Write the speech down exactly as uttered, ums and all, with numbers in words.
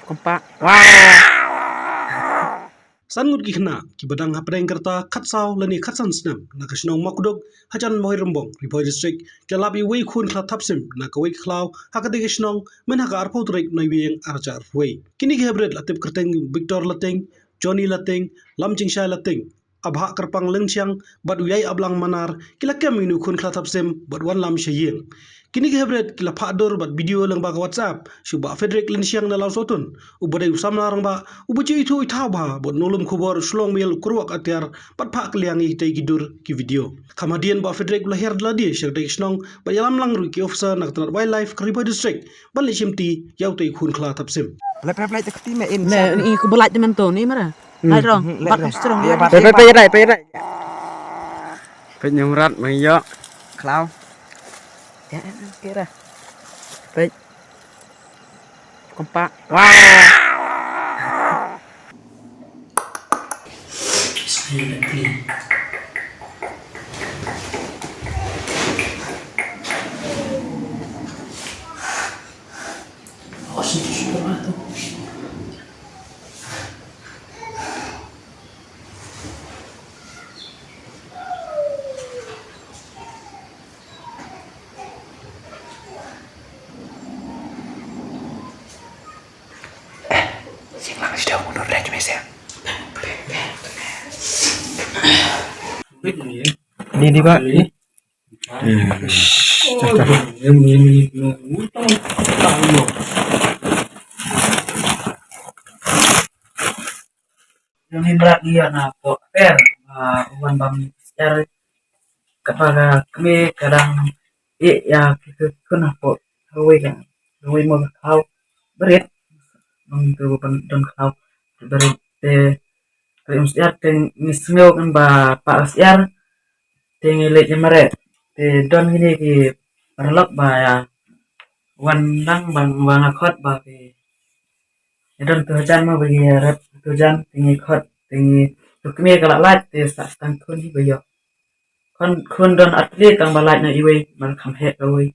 Kompak. Wow. San ngut ki khynnah kiba dang hapdeng ka rta khatsaw lane khatsan snem na ka shnong Makuduk hajan Mawhyrembong, Ri Bhoi District, ki la lap ïa uwei u khun khlad thapsim na kawei ka khlaw ha katei ka shnong myn ha ka arphew tarik Naiwieng arhajar arphew wei. Kine ki hynriew la tip kyrteng Victor Lating, Johnny Lating, Lamjingshai Lating, Abhah Kyrpang Lyngsiang bad u Ïai Ablang Manar ki la kem ïa une u khun khlad thapsim bad wanlam sha ïing. Kine ki hynriew ki la phah dur bad video lyngba ka WhatsApp sha u Bah Frederick Lyngsiang na Lawsohtun, uba dei u samla rangbah uba ju ithuh ithaw bha bad nonglum khubor u shlong miel u kyrwoh ka atiar bad phah kylliang ïa kitei ki dur ki video. Kham hadien Bah Frederick u la hiar da lade sha katei ka shnong bad ïalam lang ruh ïa ki officer na ka tnat Wildlife ka Ri Bhoi District ban leit shimti ïa utei u khun khlad thapsim. Lep lep lep te kti me in. Ne, i ku belait te mento ni mara. Lai rong, bat ka strong. Pe pe pe rai pe rai. Pe nyumrat mang yo. Klau. Ya, kira. Pe. Kompak. Wow. Di di ba. Yung hynriew ïa na po per ba wan bam sar kaba ka kmie ka dang ïa ki khun hapoh kawei ka kawei mo ka khlaw bret. Nong tu ban don khlaw bret te. Kali um sar te ngi sngew kan ba pa sar te ngi leit ïa mareh te don kine ki paralok ba ïa wan dang ba nga khot ba ki ïa don tu hajan mo ba ki ïa rep tu hajan te ngi khot te ngi tu kmie ka la lait te sa tang khun hi ba ïoh khun khun don atli tang ba lait na iwei mar kham heh kawei.